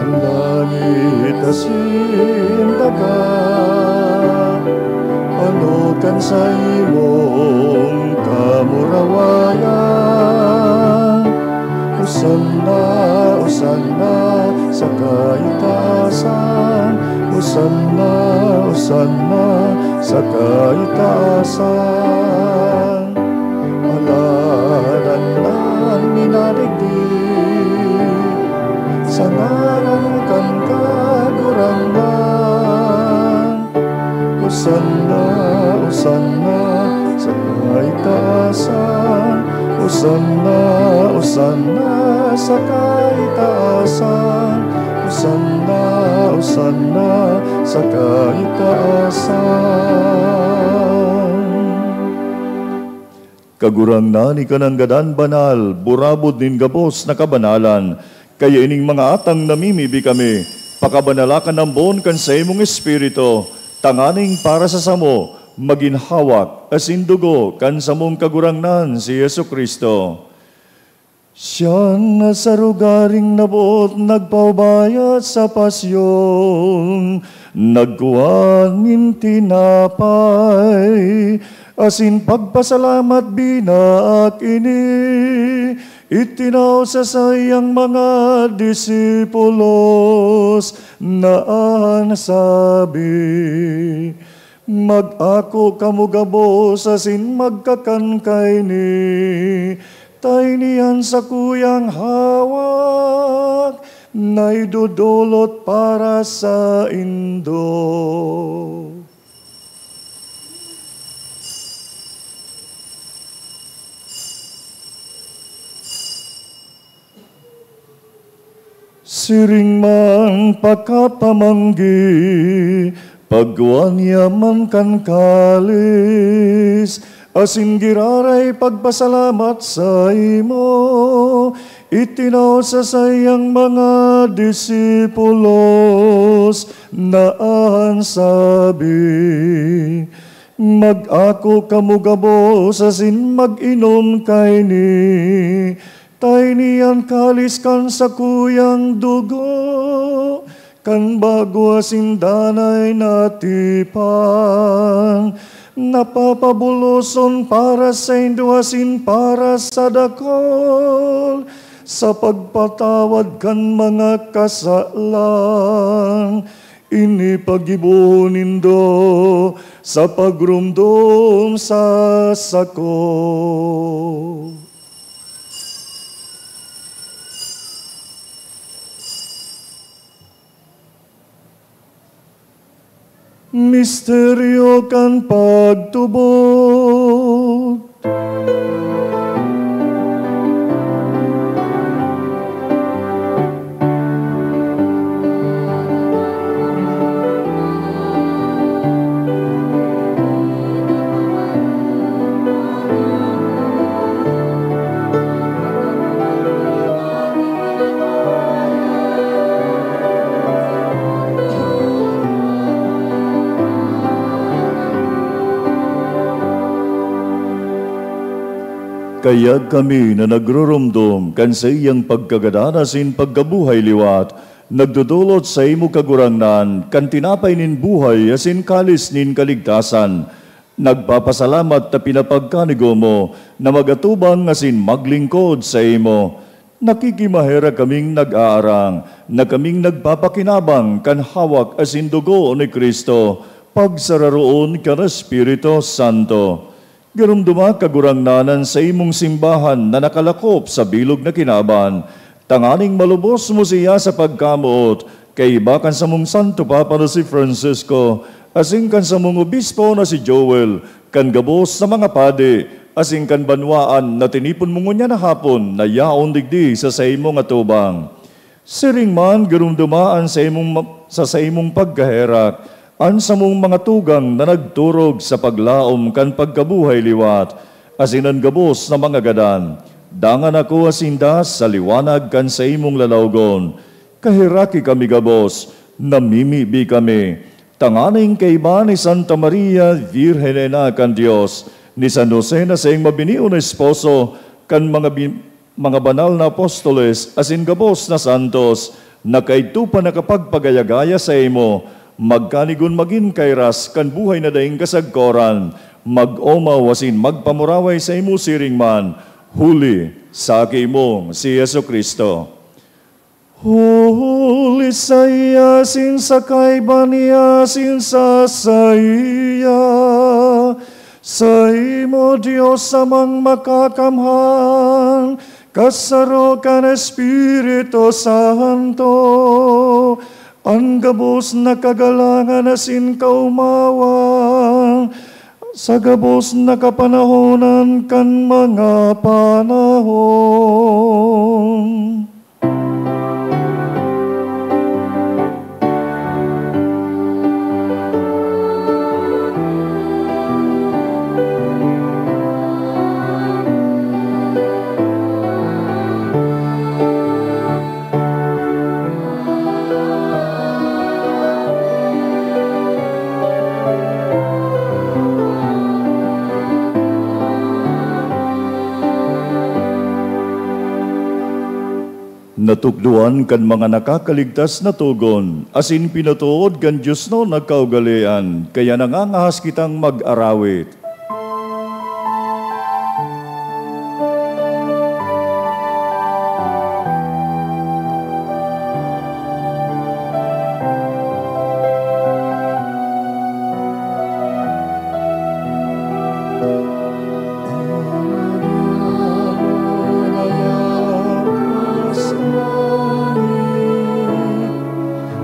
An langit asin daga, ano kan saimong kamurawayan. Hosanna, Hosanna sa kaitaasan. Hosanna, Hosanna sa kaitaasan. Aladan an minadigdi sa ngaran kan Kagurangnan. Hosanna, Hosanna sa kaitaasan. Hosanna, Hosanna sa kaitaasan. Hosanna, Hosanna sa kaitaasan. Kagurangnan, ika nanggad an banal, burabod nin gabos na kabanalan. Kaya ining mga atang namimibi kami, pakabanala kan ambon kan saimong Espiritu, tanganing para sa samo, magin hawak asin dugo kan samong Kagurangnan si Jesu-Cristo. Siya na sa rogaring naboot nagpaubaya sa pasyon, nagkua nin tinapay, asin pagpasalamat binaak ini, itinao sa saiyang mga disipulos, na an sabi, "Mag-ako kamo gabos asin magkakan kaini, ta ini an sakuyang hawak na idodolot para saindo." Siring man pakapamanggi, pagkua niya man kan kalis, asin giraray pagpasalamat saimo, itinao sa saiyang mga disipulos, na an sabi, "Mag-ako kamo gabos asin mag-inom kaini, Ta ini an kalis kan sakuyang dugo, kan bago asin danay na tipan, na papabuloson para saindo asin para sa dakul, sa pagpatawad kan mga kasalan. Ini paggibohon nindo sa pagromdom sa sako. Misteryo kan pagtubod. Kaya kami na nagruromdom kan saiyang pagkagadan asin pagkabuhay liwat, nagdodolot saimo, Kagurangnan, kan tinapay nin buhay asin kalis nin kaligtasan. Nagpapasalamat ta pinapagkanigo mo na mag-atubang asin maglingkod saimo. Nakikimaherak kaming nag-aarang na kaming nagpapakinabang kan hawak asin dugo ni Cristo, pagsararoon kan Espiritu Santo. Giromdoma, Kagurangnan, an saimong simbahan na nakalakop sa bilog na kinaban, tanganing malubos mo siya sa pagkamoot, kaiba kan samong Santo Papa na si Francisco, asin kan samong obispo na si Joel, kan gabos na mga padi, asin kan banwaan na tinipon mo ngunyan na hapon na yaon digdi sa saimong atubang. Siring man, giromdoma an saimong ma-, sa saimong pagkaherak, an samong mga tugang na nagturog sa paglaom kan pagkabuhay liwat, asin an gabos na mga gadan. Dangan akoa sinda sa liwanag kan saimong lalawgon. Kaheraki kami gabos, namimibi kami, tanganing kaiba ni Santa Maria, Birhen na ina kan Dios, ni San Jose na saiyang mabinion na esposo, kan mga bi-, mga banal na apostoles asin gabos na santos na kaidto pa nakapagpagaya-gaya saimo, magkanigon magin kairas kan buhay na daing kasagkoran, mag-omaw asin magpamuraway saimo siring man, huli sa Aki mong si Jesu-Cristo. Huli saiya, asin sa kaiba niya, asin sa saiya, saimo, Dios Amang Makakamhan, kasaro kan Espiritu Santo, an gabos na kagalangan asin kaomawan, sa gabos na kapanahonan kan mga panahon. Natukdoan kan mga nakakaligtas na togon, asin pinatood kan diosnon na kaugalean, kaya nangangahas kitang mag-arawit.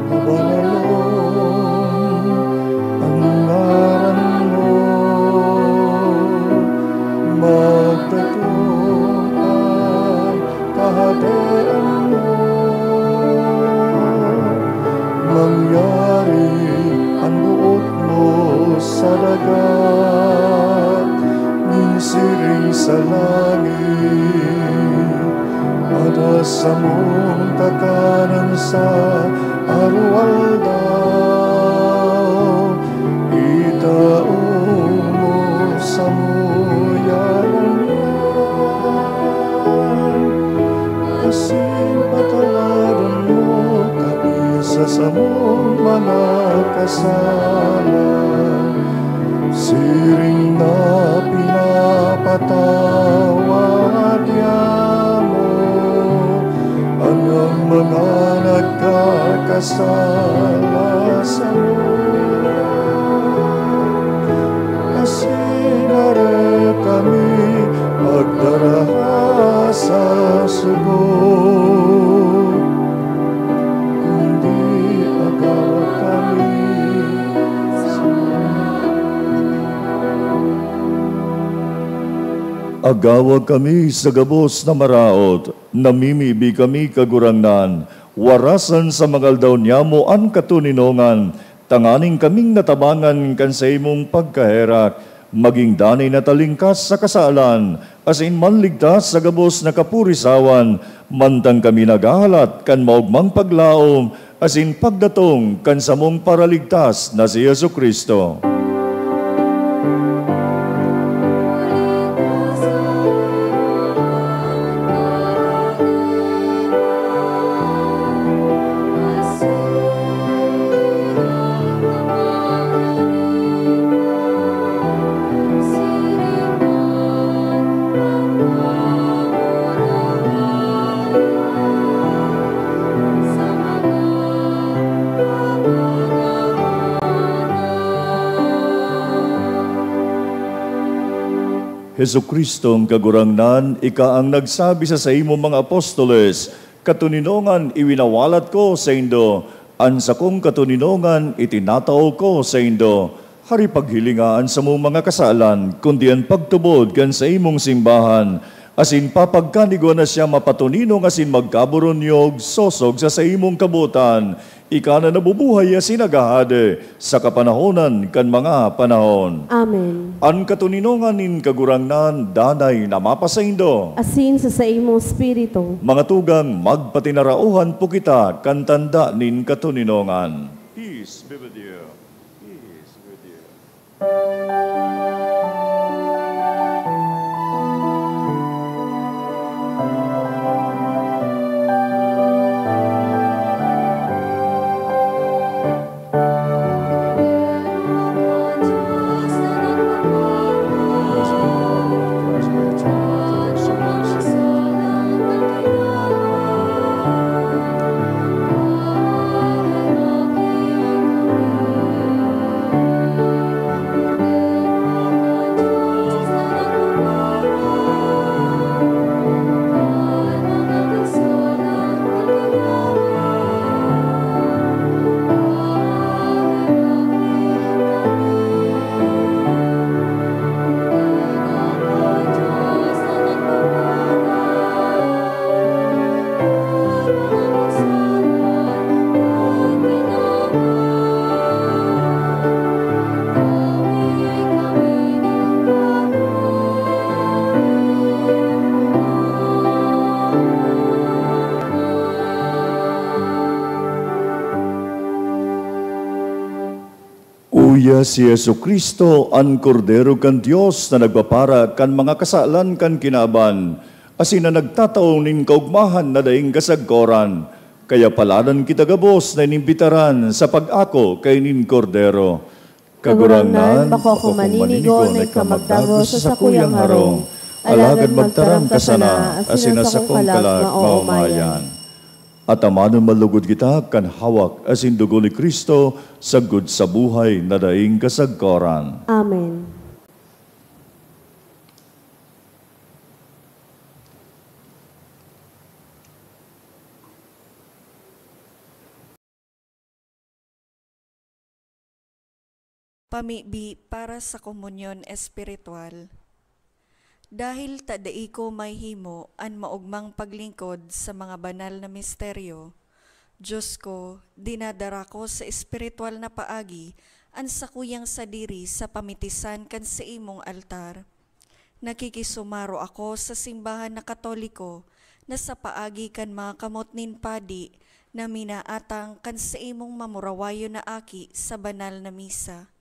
Mabanalon an ngaran mo, magdatong an kahadean mo, mangyari an boot mo sa daga, nin siring sa langit. Padas samong kakanan sa aroaldaw, itao mo samuya ngunyan. Samong mga kasalan, siring na pinapatawad mo ang mga nagkakasala sa asin dare kami pagdaraha sa sugo, kundi agawa kami sa Agawa kami sa gabos na maraot, namimibi kami, Kagurangnan, warasan sa mga aldaw niyamo an katoninongan, tanganing kaming natabangan kan saimong pagkaherak, maging danay na talingkas sa kasalan, asin manligtas sa gabos na kapurisawan, mantang kami naghahalat kan maogmang paglaom asin pagdatong kan samong Paraligtas na si Jesu-Cristo. Jesu-Cristong Kagurangnan, ika an nagsabi sa saimong mga apostoles, "Katoninongan iwinawalat ko saindo, an sakong katoninongan itinatao ko saindo." Hari, paghilinga an samong mga kasalan, kundi an pagtubod kan saimong simbahan, asin papagkanigwa na siya mapatoninong asin magkaburunyog sosog sa saimong kabotan, ika na nabubuhay asin naghahade sa kapanahonan kan mga panahon. Amen. An katoninongan nin Kagurangnan danay na mapasaindo. Asin sa saimong espiritu. Mga tugang, magpatinarauhan po kita kan tanda nin katoninongan. Peace be with you. Peace be with you. Uya si Jesu-Cristo, an Kordero kan Dios na nagpapara kan mga kasalan kan kinaban, asin na nagtatao nin kaogmahan na daing kasagkoran. Kaya paladan kita gabos na inimbitaran sa pag-ako kaining Kordero. Kagurangnan, bako akong maninigo na ika magdagos sa sakuyang harong, alagad magtaram ka sana, asin an sakong kalag maoomayan. Atamanon malugod kita kan hawak asin dugo ni Cristo sagkod sa buhay na daing kasagkoran. Amen. Pamibi para sa komunyon espiritual. Dahil ta dai ko mahihimo an maogmang paglingkod sa mga banal na misteryo, Dios ko, dinadara ko sa espiritual na paagi an sakuyang sadiri sa pamitisan kan saimong altar. Nakikisumaro ako sa simbahan na Katoliko na sa paagi kan mga kamot nin padi na minaatang kan saimong mamurawayon na aki sa banal na misa.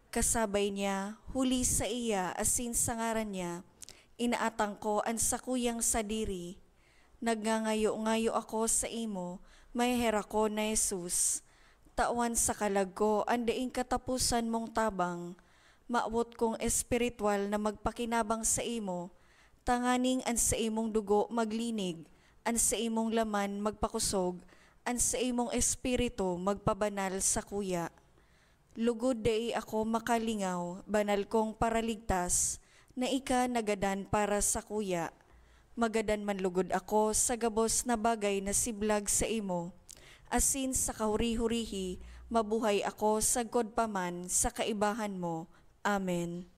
Kasabay niya, huli saiya asin sa ngaran niya, inaatang ko an sakuyang sadiri. Nagngangayo-ngayo ako saimo, Maheherak ko na Jesus, tawan sa kalag ko an daing kataposan mong tabang. Mawot kong espiritual na magpakinabang saimo, tanganing an saimong dugo maglinig, an saimong laman magpakosog, an saimong espiritu magpabanal sakuya. Lugod dai ako makalingaw, banal kong Paraligtas, na ika nagadan para sakuya. Magadan man lugod ako sa gabos na bagay na siblag saimo, asin sa kahuri-hurihi mabuhay ako sagkod pa man sa kaibahan mo. Amen.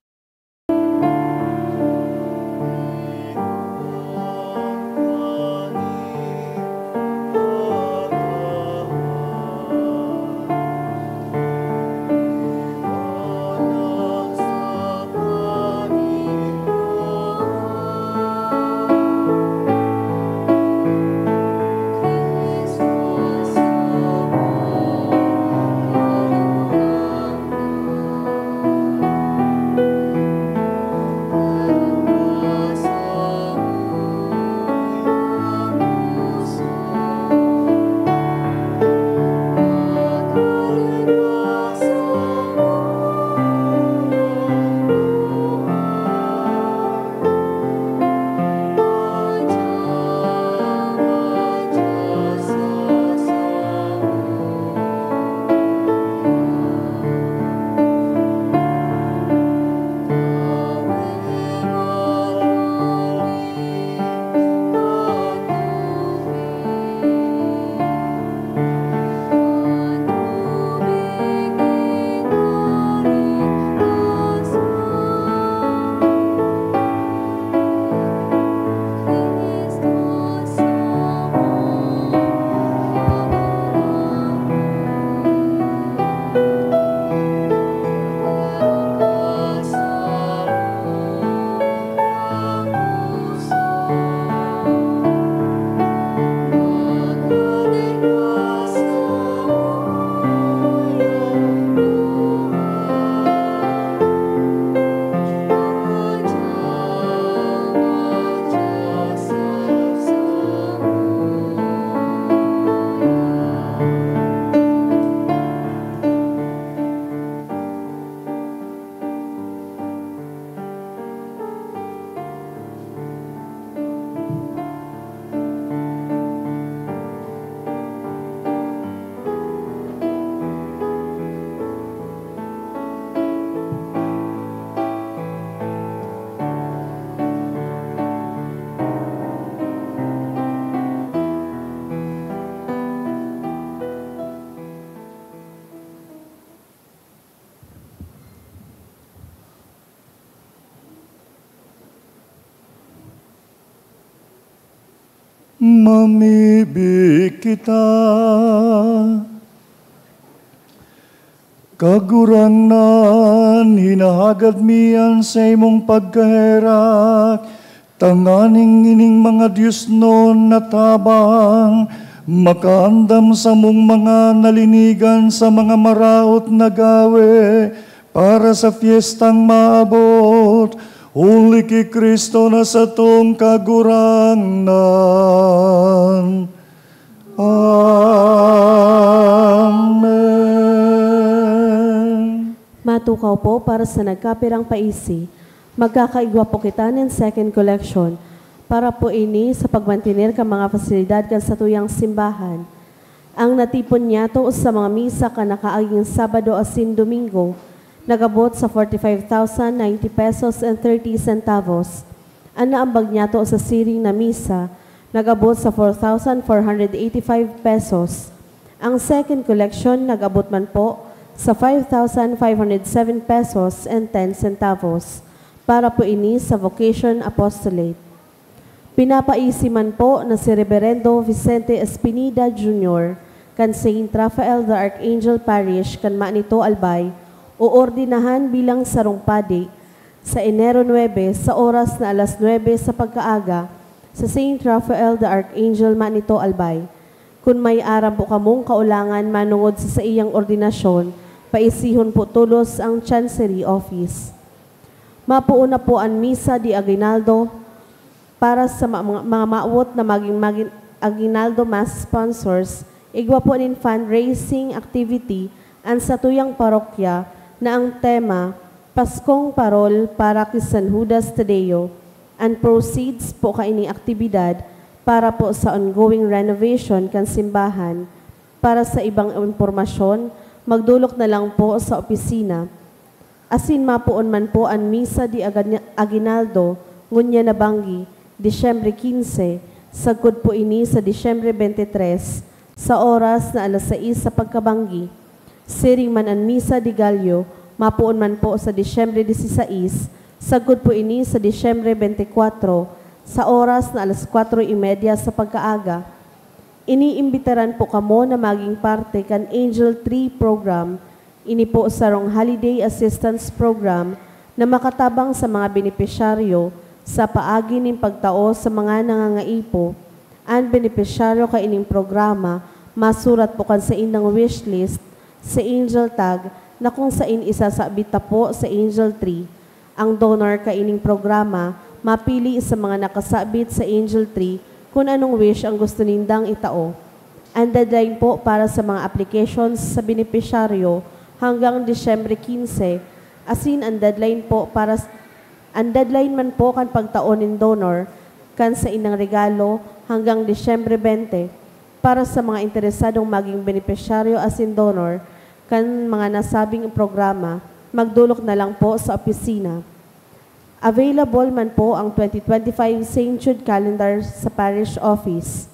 Mamibi kita. Kagurangnan, hinahagad mi an saimong pagkaherak, tanganing ining mga diosnon na tabang makaandam samong mga nalinigan sa mga maraot na gawe, para sa fiestang maabot, huli ki Cristo na satong Kagurangnan. Amen. Matukaw po para sa nagkapirang paisi. Magkakaigwa po kita nin second collection. Para po ini sa pagmantener kan mga pasilidad kan satuyang simbahan. Ang natipon niyato sa mga misa kan nakaaging Sabado asin Domingo nag-abot sa forty-five thousand ninety pesos and thirty centavos. An naambag niyato sa siring na misa nag-abot sa four thousand four hundred eighty-five pesos. Ang second collection nag-abot man po sa five thousand five hundred seven pesos and ten centavos. Para po ini sa Vocation Apostolate. Pinapaisi man po na si Reberendo Vicente Espinida Junior kan Saint Raphael the Archangel Parish kan Manito, Albay, oordinahan bilang sarong padi sa Enero nuebe sa oras na alas nuebe sa pagkaaga sa Saint Raphael the Archangel, Manito, Albay. Kun may aram po kamong kaolangan manongod sa saiyang ordinasyon, paisihon po tolos ang Chancery Office. Mapoon na po an Misa de Aguinaldo. Para sa ma-, mga, mga mawot na maging, maging Aguinaldo Mass sponsors, Igwa po nin fundraising activity an satuyang parokya na ang tema, Paskong Parol para ki San Judas Tadeo. An proceeds po kaining aktibidad para po sa ongoing renovation kan simbahan. Para sa ibang impormasyon, magdolok na lang po sa opisina. Asin mapoon man po an Misa de Agana-, Aguinaldo, ngunyan na banggi, Disyembre quince, sagkod po ini sa Disyembre twenty-three, sa oras na alas sais sa pagkabanggi. Siring man an Misa de Gallo, mapoon man po sa Disyembre dieciséis, sagkod po ini sa Disyembre twenty-four, sa oras na alas kwatro y media sa pagkaaga. Iniimbitaran po kamo na maging parte kan Angel Tree Program. Ini po sarong holiday assistance program na makatabang sa mga benepisyaryo sa paagi nin pagtao sa mga nangangaipo. An benepisyaryo kaining programa masurat po kan saindang wishlist sa Angel Tag na kung sain isasabit ta po sa Angel Tree. Ang donor kaining programa mapili sa mga nakasabit sa Angel Tree kun anong wish ang gusto nindang itao. Ang deadline po para sa mga applications sa benepisyaryo hanggang Disyembre quince, asin ang deadline po para s-, ang deadline man po kan pagtao nin donor kan saindang regalo hanggang Disyembre twenty. Para sa mga interesadong maging benepisyaryo asin donor kan mga nasabing programa, magdolok na lang po sa opisina. Available man po ang twenty twenty-five Saint Jude Calendar sa Parish Office.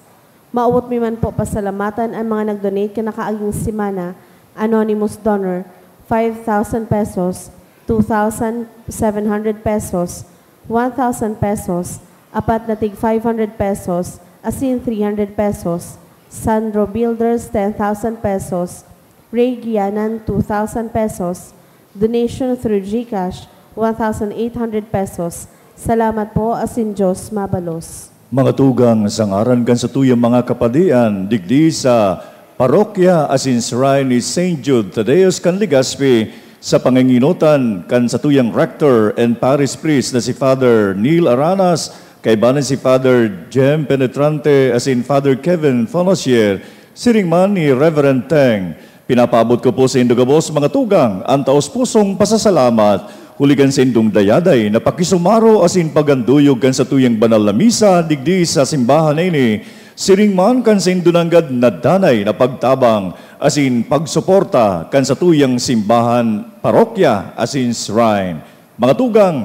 Maawot mi man po pasalamatan an mga nag-donate kan nakaaging semana: anonymous donor, five thousand pesos, two thousand seven hundred pesos, one thousand pesos, apat na tig five hundred pesos, asin three hundred pesos; Sandro Builders, ten thousand pesos; Ray Gianan, two thousand pesos; donation through GCash, one thousand eight hundred pesos. Salamat po, asin Diyos mabalos. Mga tugang, sa ngaran kan satuyang mga kapadian digdi sa parokya asin shrine ni Saint Jude Thaddeus kan Legazpi, sa panginginotan kan satuyang rector and parish priest na si Father Neil Aranas, kaiba nin si Father Jem Penetrante asin Father Kevin Fonosier, siring man ni Reverend Teng, pinapaabot ko po saindo gabos, mga tugang, an taos-pusong pasasalamat huli kan saindong dayaday na pakisumaro asin paganduyog kan satuyang banal na misa digdi sa simbahan na ini, siring man kan saindo nanggad na danay na pagtabang asin pagsuporta kan satuyang simbahan, parokya asin shrine. Mga tugang,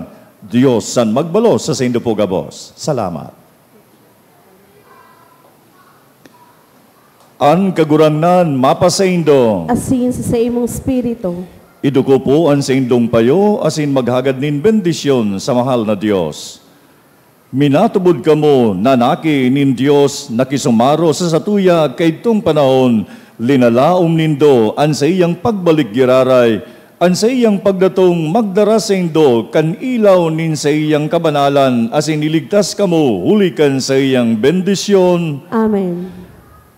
Dios an magbalos sa saindo po gabos. Salamat. An Kagurangnan mapasaindo. Asin sa saimong espiritu. Iduko po an saindong payo asin maghagad nin bendisyon sa mahal na Dios. Minatubod kamo na naki nin Dios nakisumaro sa satuya kaidtong panahon, linalaom nindo an saiyang pagbalik giraray. An saiyang pagdatong magdara saindo kan ilaw nin saiyang kabanalan asin iligtas kamo huli kan saiyang bendisyon. Amen.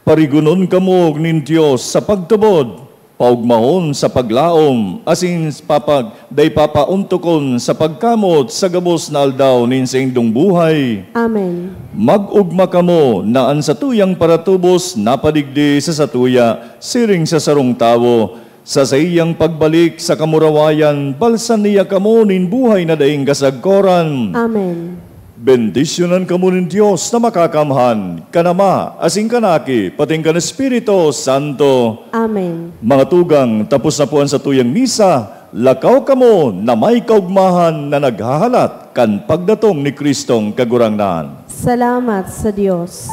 Parigonon kamo nin Dios sa pagtubod, paogmahon sa paglaom, asin papag-, dai papauntokon sa pagkamot sa gabos na aldaw nin saindong buhay. Amen. Mag-ogma kamo na an satuyang paratubos napadigdi sa satuya, siring sa sarong tawo. Sa saiyang pagbalik sa kamurawayan, balsan niya kamo nin buhay na daing kasagkoran. Amen. Bendisyonan kamo nin Dios na Makakamhan, kan Ama, asin kan Aki, pating kan Espiritu Santo. Amen. Mga tugang, tapos na po an satuyang misa. Lakaw kamo na may kaogmahan na naghahalat kan pagdatong ni Kristong Kagurangnan. Salamat sa Dios.